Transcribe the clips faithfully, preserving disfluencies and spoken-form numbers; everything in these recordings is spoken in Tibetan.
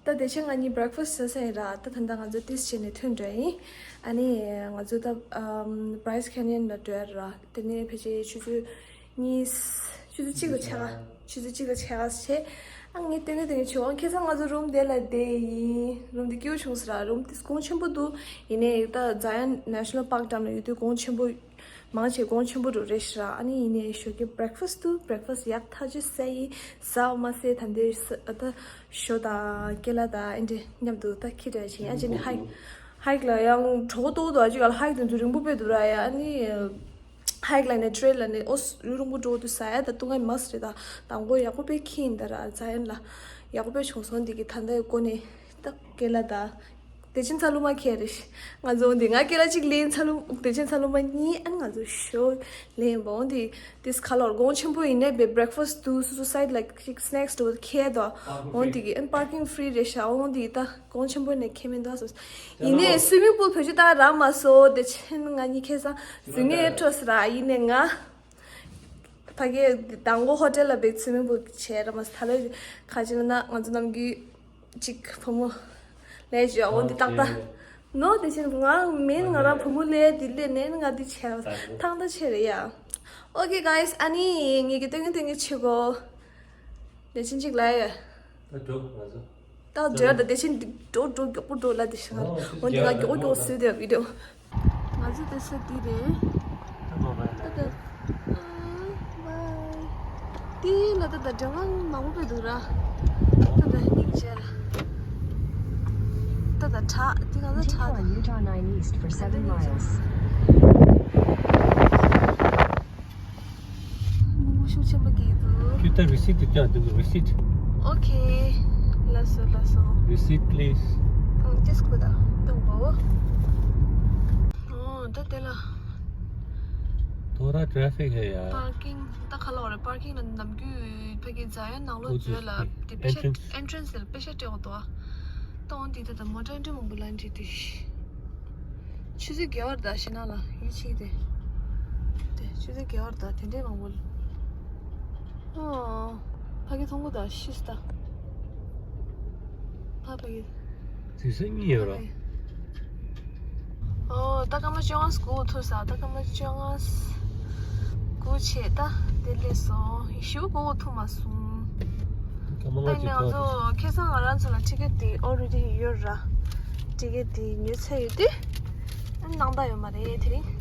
ད་དེ་ཕྱིན་ང་གཉིས་breakfast་ཟ་ས་ཡིན་ར། ད་ད་ལྟ་ང་ཚོ་ཏིས་བྱས་ནས་ཐོན་འགྲོ་ཡིན། ཨ་ནི་ང་ཚོ་ད་ཨམ་Bryce Canyon་ལ་འགྲོ་ཡ་ར། དེ་ནས་ཕལ་ཆེར་ཆུ་ཚོད་གཉིས། ཆུ་ཚོད་གཅིག་ལ་ཆེ་ག་ཆུ་ཚོད་གཅིག་ལ་ཆེ་ག་བྱས། ཨ་ངས་ཏན་ཏན་ཏན་ཏན་བྱས། ཁ་སང་ང་ཚོ་རུམ་དེ་ལ་བསྡད་ཡིན། རུམ་དེ་སྐྱིད་པོ་བྱུང་སོང་ར། རུམ་དེ་གོང་ཆེན་པོ་འདུག་ཡིན་ནའི་ད་Zion National Park་འགྲམ་ལ་ཡོད་དུས་གོང་ཆེན་པོ། མང་ཆེ་གོང་ཆེན་པོ་རུ་རེད་ཤག་ཨ་ནི་ཡིན་ནའི་ཞོགས་ཀས་breakfast་འདུག breakfast་ཡག་ཐག་ཆོད་ཟས་ཡིན། ཟ་བ་མ་ཟད་ད་འདིར་ས་ད་ཞོ་དང་ཀེ་ལ་དང་ཨེ་འདྲ་མཉམ་དུ་ད་ཁྱེར་འགྲོ་ཡ་བྱས། ཡང་ཅིག་ནི་hike hike་ལ་ཡང་གྲོགས་ཏོག་ཏོ་ཨ་ཅིག་ལ་hike་དེ་ཚོ་རིང་པོ་དཔེ་འདུག་ར། ཡ་ཨ་ནི་hike་ལ་ནི་trail་ལ་ནི་ཨོ་ཡུན་རིང་པོ་འགྲོ་དུས་ཟ་ཡ་ད་ཏུ་ང་must་རེད། ད་དང་པོ་ཡག་པོ་དཔེ་ཁྱེར་ཡིན་ད་ར། Zion་ལ་ཡག་པོ་དཔེ་བྱུང་སོང་། འདི་གི་ད་ལྟ་ཡི་སྒོ་ནས་ད་ཀེ་ལ་ད། དེ་ཕྱིན་ཚ་ལུ་མ་ཁྱེར་རེད། ང་ཚོ་འདི་ང་ཀེ་ལ་གཅིག་ལེན། ཚ་ལུ་དེ་ཕྱིན་ཚ་ལུ་མ་གཉིས། ཨ་ང་ཚོ་ཞོ་ལེན་པ། འོ་འདི་དེ་ཁ་ལོར་གོང་ཆེན་པོ་ཡིན་ནའི་བེ་breakfast་དུ་སོ་སོ་side་ལ་གཅིག་snacks་དུ་ཁྱེར་དོ། འོ་འདི་གི་ཨན་parking free་རེད་ཤག་འོ་འདི་ད་གོང་ཆེན་པོ་ནས་ཁྱེར་མི་འདུག་སོ། ཡིན་ནའི་swimming pool་བེད་སྤྱོད་བཏང་རག་མ་སོང་། དེ་ཕྱིན་ང་གཉིས་ཁ་སང་ཟིན་ནས་འཕྲོ་སི་ར། ཡིན་ནའི་ང་ཕ་གི་དང་པོ་hotel་ལ་བེ་swimming pool་བྱས་ར་མ་སོང་། ད་ལོ་ཁ་ཅིག་ན་ང་ཚོ་ནམ་རྒྱུན། གཅིག་བུ་མོ་ལས་བྱོས། འོ་འདི་ཏག་ཏག་ནོ། དེ་བཞིན་ང་མིན་ང་རང་བུ་མོ་ལས་འདི་ལས་ནས་ང་འདི་བྱས་ཐང་ད་ཆེ་རེད་ཡ། Okay guys ཨ་ནི་ངེད་ཀྱི་སྟོན་གྱི་སྟོན་གྱི་ཆེ་གོ། དེ་བཞིན་གཅིག་ལ་ཡ། ད་འགྲོ་ང་ཚོ། ད་འགྲོ་ད་དེ་བཞིན་འགྲོ་འགྲོ་མགྱོགས་པོ་འགྲོ་ལ་དེ་བཞིན་འོ་འོ་འདི་ང་མགྱོགས་པོ་མགྱོགས་པོ་བཟོས་དེ་བི་ཌིའོ། ང་ཚོ་དེ་ས་འདི་རེད། ད་ད་ད། དེ་ལ་ད་ད་འགྲོ་མང་མང་པོ་དཔེ་འདུག་ར། ད་ད་སྙིང་རྗེ་ར། ད་ད་བྲག་དེ་ག་ད་Continue བྲག་on Utah nine East for seven miles. མང་པོ་ཤུགས་ཆེན་པོ་སྐྱེས་འདུག་ཁྱོད་ད་receipt་དེ་བཀྱག་འདུག receipt། Okay ལགས་སོ་ལགས་སོ། Receipt please. ཨོ་just ཁོ་ད་གཏོང་གོ། ཨོ་ད་དེ་ལ། Thora traffic है यार। Parking ད་ག་ལ་བ་རེད། parking་ལ་ནམ་རྒྱུན་ཕ་གི་རྫ་ཡན་ནང་ལོགས་འཛུལ་ལ་དེ་པེ་ཤ་entrance་entrance་ལ་པེ་ཤ་སྤྲད་འོ་དོ། ད་འོ་འདི་ད་ད་མོ་ཊ་འདྲ་མང་པོ་ལ་འདྲི་དུས། ཆུ་ཚོད་བརྒྱད་པར་ད་ཤི་ན་ལ་ཡིད་ཆེས་ཏེ། དེ་ཆུ་ཚོད་བརྒྱད་པར་ད་དེ་འདྲའི་མང་པོ། ཨོ། ཕ་གི་མཐོང་གོ་ད་ཤི་སྟ། ཕ་ཕ་གི། དུས་ཚོད་གཉིས་ཡོད་ར། ཨོ་ད་སྐར་མ་བཅོ་ལྔ་སྒུག་ཐུབ་ས། ད་སྐར་མ་བཅོ་ལྔ་སྒུག་བྱས་ད་དེ་སླེབས་སོང་། ཞིབ་སྒུག་ཐུབ་མ་སོང་། སྐར་མ་ལྔ་ད་ཡིན་ནའི་ང་ཚོ་ཁ་སང་ང་རང་ཚོ་ལ་ཊི་ཀེ་ཊི་དེ་already་ཡོད་ར། ཊི་ཀེ་ཊི་དེ་ཉོས་ཚར་ཡོད་དུས། ཨ་ནི་སྣང་དག་ཡོད་མ་རེད་དེ་རིང་།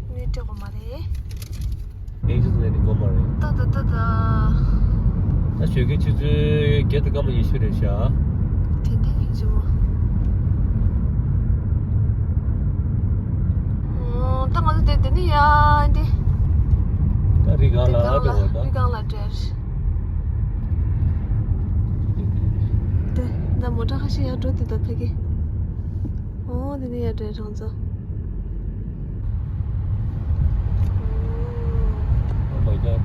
དངུལ་སྤྲད་དགོས་མ་རེད། ཨེ་ཇེན་སི་ལས་དེ་དགོས་མ་རེད། ད་ད་ད་ད། ད་ཞོགས་ཀའི་ཆུ་ཚོད་བརྒྱད་དང་སྐར་མ་ཉི་ཤུ་རེད་ཤག་དེ་འདྲ་ཡིན་གྱི་མོ། ཨོ་ད་ང་ཚོ་དེ་དེ་ནི་ཡ་འདི། ད་རི་སྒང་ལ་འགྲོ་བ་ད། རི་སྒང་ལ་འགྲོ། དེ་ད་མོ་ཊ་ཁ་ཤས་ཡར་འགྲོ་དེ་ད་ཕ་གི། ཨོ་དེ་ནས་ཡར་འགྲོ་རང་ཚོ། Oh my god.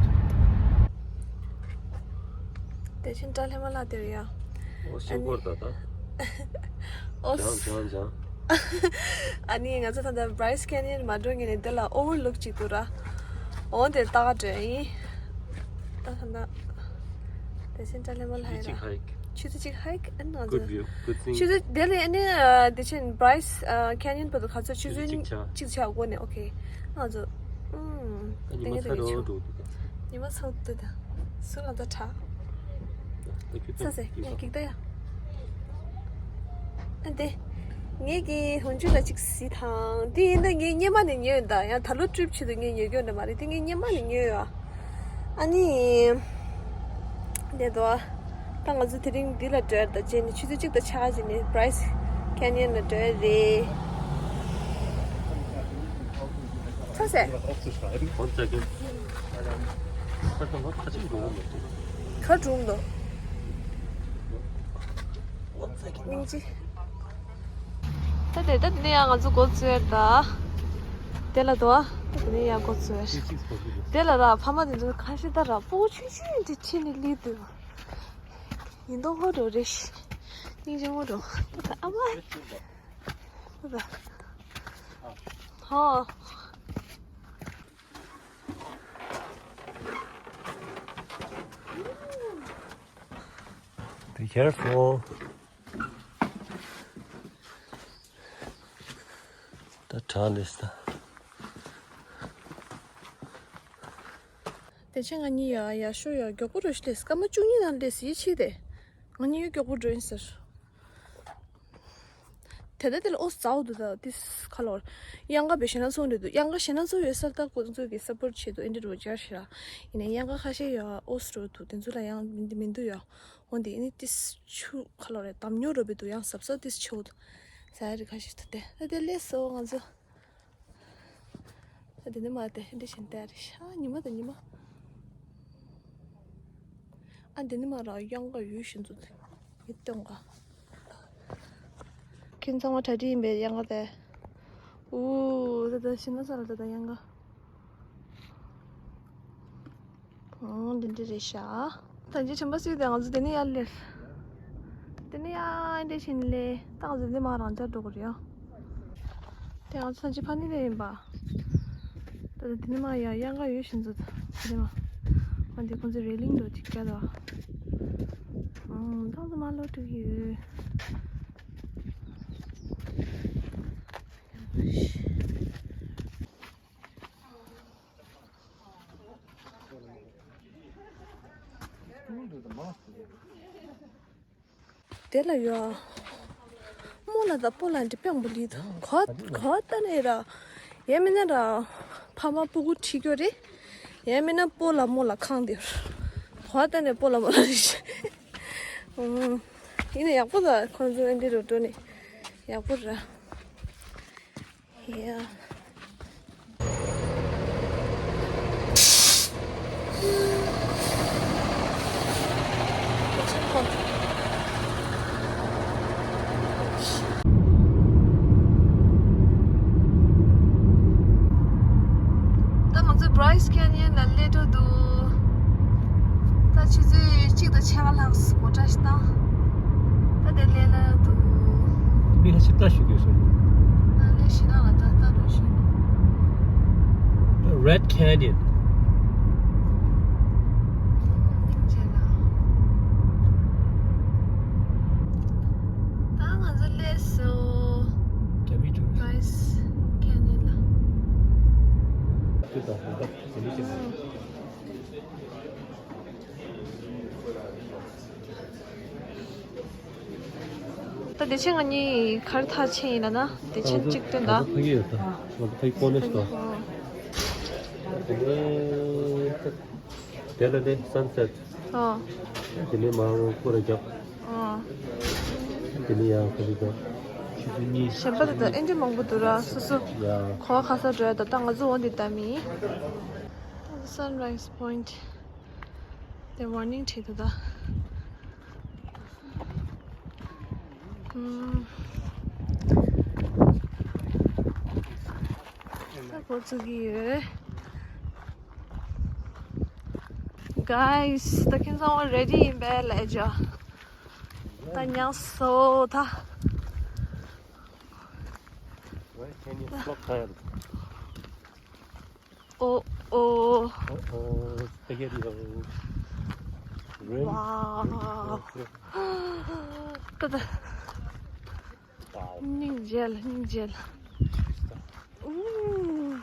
དེ་བཞིན་སྐྲ་ལྷེ་མ་ལ་དེར་ཡ། ཨོ་ཤིང་ཕོར་ད་ད། ཨོ། ཇང་ཇང་ཇང་། ཨ་ནི་ང་ཚོ་ད་ལྟ་Bryce Canyon་མ་འགྲོ་ངེས་ནས་འདི་ལ་overlook་ཅིག་འདུག་ར། འོ་དེ་ལྟ་ག་འགྲོ་ཡིན། ད་ད་ད། དེ་བཞིན་སྐྲ་ལྷེ་མ་ལྷ་ཡིན་ར། ཆུ་ཚོད་གཅིག་hike། ཨ་ནི་ང་ཚོ། Good view, good thing. ཆུ་ཚོད་དེ་ལས་ཨ་ནི་དེ་བཞིན་Bryce Canyon་བར་དུ་ག་ཚོད་ཆུ་ཚོད་གཅིག་ཆགས་སྒོ་ནས། Okay ང་ཚོ། ཨུམ། ཉི་མ་ཚ་རོ་འགྲོ་འདུག་ཉི་མ་ཚ་འདུག་ད། སུ་ལ་ད་དྲག་ཚ་སེ་ཡ་གིག་ད་ཡ། ཨ་དེ། ངེད་ཀྱི་ཧོན་ཆུ་ལ་གཅིག་གཟིགས་དང་། དེ་ཡིན་ན་ངས་སྔོན་མ་ནས་ཉོས་ཡོད་ད། ཡང་ད་ལོ་trip་ཆེད་དུ་ངས་ཉོ་རྒྱུ་འདྲ་མ་རེད། དེ་ངས་སྔོན་མ་ནས་ཉོས་ཡོད། ཨ་ནི། དེ་དོ། ད་ང་ཚོ་དེ་རིང་འདི་ལ་འགྲོ་ཡ་ད་བྱས་ནས་ཆུ་ཚོད་གཅིག་དང་ཕྱེད་ཀ་བྱས་ནས་Bryce Canyon་ལ་འགྲོ་ཡ་རེད། ཚ་སེ། One second. ག་འགྲོ་འདུག་སྙིང་རྗེ། ད་དེ་ད་དེ་ནས་ཡང་ང་ཚོ་འགོ་བཙུགས་ད། དེ་ལ་དོ། ད་དེ་ནས་ཡང་འགོ་བཙུགས། དེ་ལ་ད་ཕ་མ་དེ་ཚོ་ཁ་ཤས་ད་ར་སྤོ་ཆུང་ཆུང་དེ་ཁྲིད་ནས་སླེབས་འདུག་ཡིན་མདོག་ཧོ་འགྲོ་རེ་ཞིག་སྙིང་རྗེ་མོ་འགྲོ། ད་ཨ་མ། ད་ཧོ། Be careful. ད་དྲག་ལས་ད། དེ་ཕྱིན་ང་གཉིས་ཡ་ཡ་ཤོ་ཡ་མགྱོགས་པོ་འགྲོ་ཤི་ལས་སྐར་མ་བཅུ་གཉིས་ནང་ལས་སི་ཡི་ཆི་དེ། ང་གཉིས་ཡོད་མགྱོགས་པོ་འགྲོ་ཡིན་ཟེར། དེ་ལྟ་དེ་ལ་ཨོ་ཟའོ་འདུག་ད་ཏིས་ཁ་ལོར། གཡང་ག་བེ་ཤེ་ན་ཚོ་འདྲེ་འདུག་གཡང་ག་ཤེ་ན་ཚོ་ཡོད་སར་ད་ཁོ་ཚོ་གི་སབ་པོར་ཊི་བྱེད་འདུག་ཨེ་འདྲེ་རོ་ཇར་ཤི་ར། ཡིན་ནའི་གཡང་ག་ཁ་ཤས་ཡོད་ཨོ་སི་རོ་འདུག་དེ་ཚོ་ལ་ཡང་མི་འདུག་མི་འདུག་ཡོད། འོན་ཏེ་ཨེ་ནི་ཏིས་ཆུ་ཁ་ལོ་རེ་དམ་ཉོ་རོ་བེ་འདུག་ཡང་སབ་སབ་ཏིས་ཆུ་འདུག་ས་ཡ་རི་ཁ་ཤས་ད་དེ་ད་དེ་ལས་སོ་ང་ཚོ། ད་དེ་ནི་མ་དེ་འདི་བཞིན་དེ་རེད་ཤ་ཉི་མ་དང་ཉི་མ། ཨ་འདི་ནི་མ་ར་གཡང་ག་ཡོད་བཞིན་འདུག་མི་སྟོན་ག་ཁྱེད་ཚང་མ་གྲ་སྒྲིག་ཡིན་པའི་གཡང་ག་དེ། ཨུ་ད་ད་ཤི་ན་ས་ལ་ད་ད་གཡང་ག་ཨང་འདི་འདྲ་རེད་ཤག་ད་ཅི་ཆེན་པོ་སུས་དེ་ང་ཚོ་དེ་ནས་ཡར་སླེབས། དེ་ནས་ཡར་འདྲ་ཕྱིན་ལས་ད་ང་ཚོ་འདི་མ་རང་ཅག་འགྲོ་གི་རེད་ཡ། དེ་ང་ཚོ་ད་ཅི་ཕ་ནི་ལས་ཡིན་པ། ད་དེ་ནས་མ་ཡར་གཡང་ག་ཡོད་བཞིན་འདུག་དེ་ནས་མ། ཨ་འདི་ཁོང་ཚོ་རེ་ལིང་འགྲོ་ཅིག་བྱ་དོ། ཨང་ད་ང་ཚོ་མ་ལོག་འགྲོ་གི་ཡོད། དེ་ལ་ཡོད། རྨོ་ལགས་དང་སྤོ་ལགས་འདི་དཔང་པོ་ལི་དང་གོ་གོ་ད་ནས་ར། ཡས་མིན་ན་ར། ཕ་མ་སྤུ་གུ་ཁྲིད་རྒྱུ་རེད། ཡས་མིན་ན་སྤོ་ལགས་རྨོ་ལགས་ཁང་འདིར། གོ་ད་ནས་སྤོ་ལགས་རྨོ་ལགས་རེད། ཨུམ། ཡིན་ན་ཡག་པོ་ད་ཁོང་ཚོ་འདི་རུ་འགྲོ་ནས་ཡག་པོ་ར། Yeah. ད་ང་ཚོ་Bryce Canyon ལ་སླེབས་འགྲོ་འདུག་ད་ཆུ་ཚོད་གཅིག་དང་ཕྱེད་ཀ་ལྷག་ངོ་སྤྲོད་ཞིག་བཏང་། ད་དེ་ལས་ལ་འདུག་མི་ལ་ཞིབ་ལྟ་ཞུ་དགོས་སོང་། ད་ལས་ཞིག་ན་ང་ད་ལྟ་འགྲོ་ཞུ། Red Canyon. ད་ང་ཚོ་སླེབས་སོང་། Bryce Canyon ལ། ད་དེ་ཕྱིན་ང་གཉིས་གར་ཐག་ཆད་ཡིན་ལ་ན་དེ་ཕྱིན་གཅིག་སྟོན་ད། ང་ཚོ་ཕ་གི་ཡོད་ད། ང་ཚོ་ཕ་གི་ཀོ་ནས་ད། དེ་ནས་དེ་ལ་ནི་sunset. ཨོ། དེ་ནས་མར་སྐོར་ར་རྒྱབ། ཨོ། དེ་ནས་ཡང་ཁ་ལི་ད། གཞན་པ་དེ་ད་ཨེ་འདྲ་མང་པོ་འདུག་ར་སོ་སོ། ཡ། གོ་བ་ཁ་ས་འགྲོ་ཡ་ད་ད་ང་ཚོ་འོང་དེ་ད་མི། Sunrise Point. དེ་warning བྲིས་འདུག་ད། ད་འགོ་བཙུགས་ཀྱི་ཡོད། Guys, ད་ཁྱེད་ཚང་མ་ready ཡིན་པས་ལས་ཇ། ད་ཉག་སོ་ད། Why can you stop time? Oh, oh. Uh-oh, spaghetti-o. Wow. ད་ད། Wow. སྙིང་རྗེ་ལ་སྙིང་རྗེ་ལ། Ooh.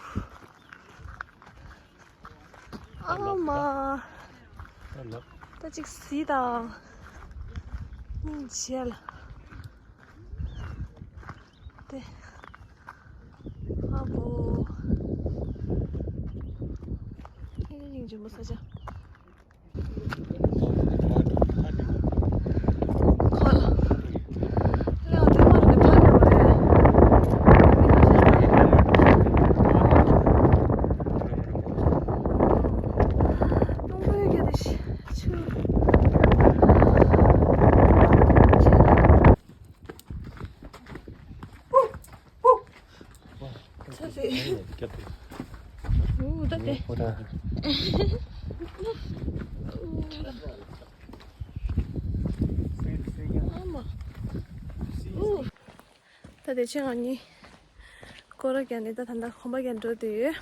ཨ་མ། ད་ཅིག་གཟིགས་དང་། སྙིང་རྗེ་ལ། དེ། ཨ་བོ། ཨེ་ནི་སྙིང་རྗེ་མོ་ས་ཆ། ཁོ་ལ། ལེའོ་དེ་མ་རེད་ཕ་རེད་མ་རེད། ལུང་པའི་ག་དེ་ཆུ། ཚ་ཚེ། ཨུ་ད་དེ། ཨ་མ། ཨུ། ད་དེ་ཕྱིན་ང་གཉིས་སྐོར་ར་རྒྱག་ནས་ད་ད་ལྟ་གོམ་པ་རྒྱག་འགྲོ་བསྡད་ཡོད།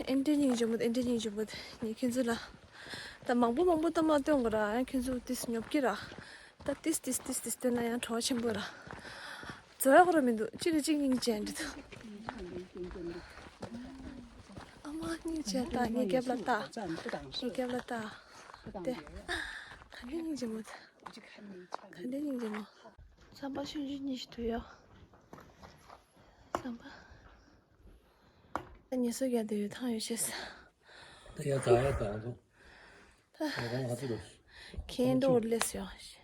ཨེ་འདྲའི་སྙིང་རྗེ་མོ་ཨེ་འདྲའི་སྙིང་རྗེ་མོ་ངས་ཁྱེད་ཚོ་ལ་ད་མང་པོ་མང་པོ་ད་མ་སྟོན་དགོས་ར། ཡང་ཁྱེད་ཚོ་ཏིས་ཉོབ་ཀྱི་ར། ད་ཏིས་ཏིས་ཏིས་ཏིས་སྟོན་ན་ཡང་བྲོ་བ་ཆེན་པོ་ར། བཟོ་ཡག་རོ་མི་འདུག་གཅིག་ལ་གཅིག་སྙིང་རྗེ་འདྲ་འདུག་ཨ་མ་སྙིང་རྗེ་ལྟ། ངའི་རྒྱབ་ལ་ལྟ། ངའི་རྒྱབ་ལ་ལྟ། དེ་ག་འདྲ་སྙིང་རྗེ་མོ། ག་འདྲ་སྙིང་རྗེ་མོ། ཟམ་པ་ཆུང་ཆུང་གཉིས་ཤིག་འདུག་ཡ། ཟམ་པ། ཉེ་སོ་རྒྱ་དེ་ཡོད་ཐང་ཡོད་ཤེས། ད་ཡ་ད་ཡ་ད་ང་ཚོ། ད་ང་ཚོ་ལོ། ཁེན་འགྲོ་བར་སླེབས་ཡོང་།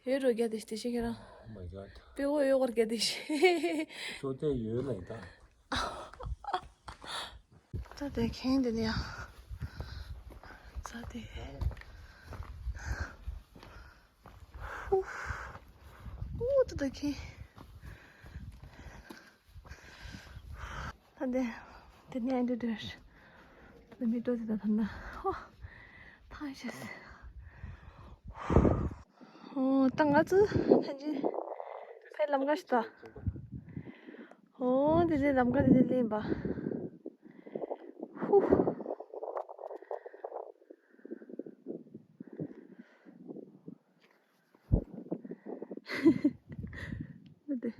ཡོད་རོ་རྒྱ་དེ་ཤི་དེ་ཤི་ཁྱེད་རང་། Oh my god. པེ་ཨོ་ཡོད་གོར་རྒྱ་དེ་ཤི། ཅོ་ཏེ་ཡོད་ལ་ཡིན་ད། ད་དེ་ཁེན་དེ་ནི་ཡ། ད་དེ། ཧུ། ཨུ་ད་དེ་ཁེན། ད་འདི། འདི་ནས་འདི་འདྲ། འདི་མི་ཏོ་དེ་ད་ཐ་ན། ཧོ། ཐང་ཤེས། ཨོ། ད་ང་ཚོ་ཐང་ཅིག་ཕའི་ལམ་ཁ་ཞིག་ད། ཨོ། འདི་འདི་ལམ་ཁ་འདི་འདི་ལེན་པ། ཧུ། འདི།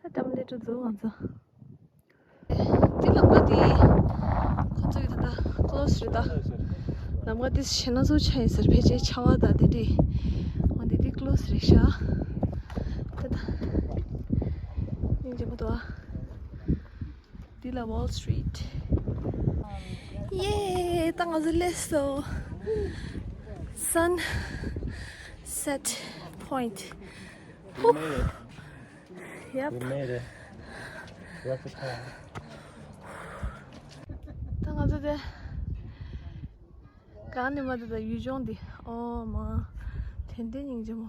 ད་ཀྲམ་ལེ་ཀྲུ་འཛུལ་ང་ཚོ། འདི་ལམ་ཁ་འདི། ཁོ་ཚོ་གི་ད་ལྟ་ཀློ་སི་རེད་ད། ལམ་ཁ་འདི་ཞེ་ན་ཚོ་ཆ་ཡིན་ཟེར་ཕལ་ཆེར་ཆ་བ་ད་འདི་འདི། འོ་འདི་འདི་ཀློ་སི་རེད་ཤག་ད་ད། སྙིང་རྗེ་མོ་འདུག་ཨ། འདི་ལ་Wall Street། ཡེ། ད་ང་ཚོ་སླེབས་སོང་། Sunset Point། ཧུ། Yep། We made it. Record time. ད་ང་ཚོ་དེ། གང་ནས་མ་དེ་ད་ཡུལ་ལྗོངས་འདི། ཨོ་མ། དེ་འདྲའི་སྙིང་རྗེ་མོ།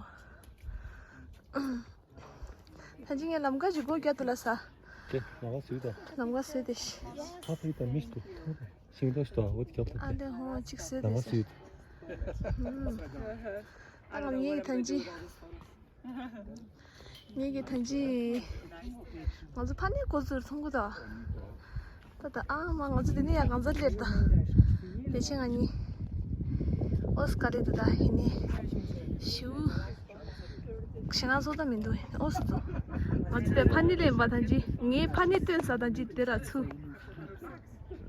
ད་ཅི་ངས་ལམ་ཁ་ཅིག་སྒོ་རྒྱག་ཏུ་ལ་ས། ཀྱེ། ལམ་ཁ་བཟོས་དང་། ལམ་ཁ་བཟོས་ཏེ་ཤི། ཐ་ཐི་ད་མིས་ཏུ་ཐ་ཐི་ཤིང་ཏོ་ཤི་ཏོ་འོ་དེ་རྒྱབ་ཏུ། ཨ་ལེ་ཧོ་ཅིག་བཟོས་ཏེ་ལམ་ཁ་ཤི། བཟོས་ཏེ། ཨ་ང་ངའི་ཐང་ཅི། ངའི་གི་ཐང་ཅི། ང་ཚོ་ཕ་ནི་གོ་ཚུར་མཐོང་གི་ད། ད་ད་ཨ་མ་ང་ཚོ་དེ་ནས་ཡང་གང་ཚ་སླེབས་ད། དེ་ཕྱིན་ང་གཉིས། ཨོ་སི་ཀ་རེད་ད་ད་ཡིན་ནི། ཞུ། ཞེ་ན་བཟོ་ད་མི་འདུག་ཨོ་སི་ཚོ། ང་ཚོ་དེ་ཕ་ནི་ལེན་པ་ཐང་ཅི། ངའི་ཕ་ནི་སྟོན་ས་ཐང་ཅི་དེ་ར་ཚུ།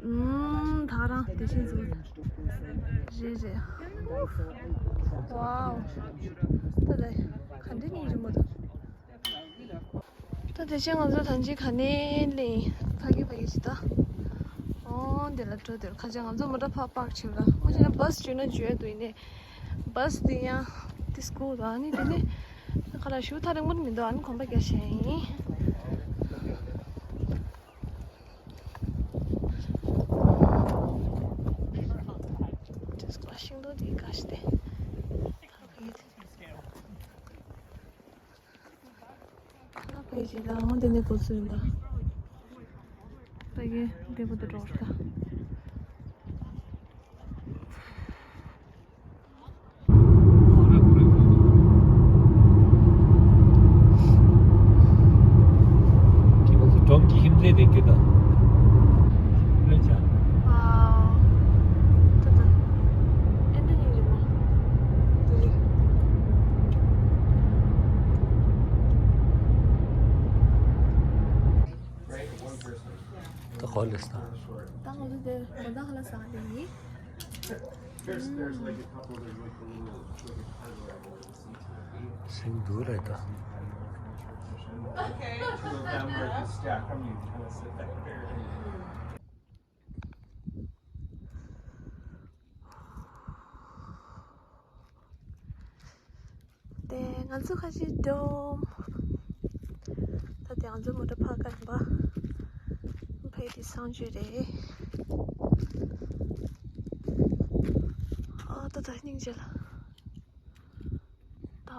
ཨུམ། ད་རང་དེ་བཞིན་འཛུལ། རེད་རེད། ཝའོ། ད་ད་ག་འདྲ་སྙིང་རྗེ་མོ་འདུག་ད་དེ་ཕྱིན་ང་ཚོ་ཐང་ཅིག་ག་ནས་ལེན། ཕ་གི་ཕ་གི་ཅི་ད། ཨོ་འདི་ལ་འགྲོ་དེར་ཁ་ཆེ་ང་ཚོ་མོ་ཊ་ཕར་པཱརྐ་བྱེད་ལ་མོ་ཆེ་ན་བྷ་སི་འཇུས་ན་འཇུས་ཡ་འདུག་ཡིན་ནས། བྷ་སི་དེ་ཡང་དེ་སྐོར་ཨ་ནི་དེ་ནས་ཁ་ལ་ཞུ་ཐག་རིང་པོ་མི་འདུག་ཨ་ནི་གོམ་པ་རྒྱག་བྱས་ཡིན། ཤིང་སྡོང་དེ་ག་ཤི་དེ། ད་བས་ད་བས་ཅི་ལ་འོང་དེ་ནས་གོ་ཚུལ་ཡིན་ད། ད་གི་འདི་བུ་དུ་འགྲོ་ད། ཁྱེད་ཚོ་སྒྲོམ་གྱི་ཧིམ་ལས་དེ་སྐྱོ་དང་། ལོས་བྱ། ཨ། ད་ད། ཨེ་འདྲ་ཉིད་རེད་མ། དེ་རེད། ད་ག་ལས་ས། ད་ང་ཚོ་དེ་མོ་ད་ཧ་ལ་ས་དེ་ཡིན། ཤིང་སྡོང་རེད་ད། དེ་ང་ཚོ་ཁ་ཤས་འགྲོ། ད་དེ་ང་ཚོ་མོ་ཊ་ཕར་བཀག་པ། ཕ་གི་དེ་གསང་སྤྱོད་རེད། ཨ་ད་ད་སྙིང་རྗེ་ལ། ད།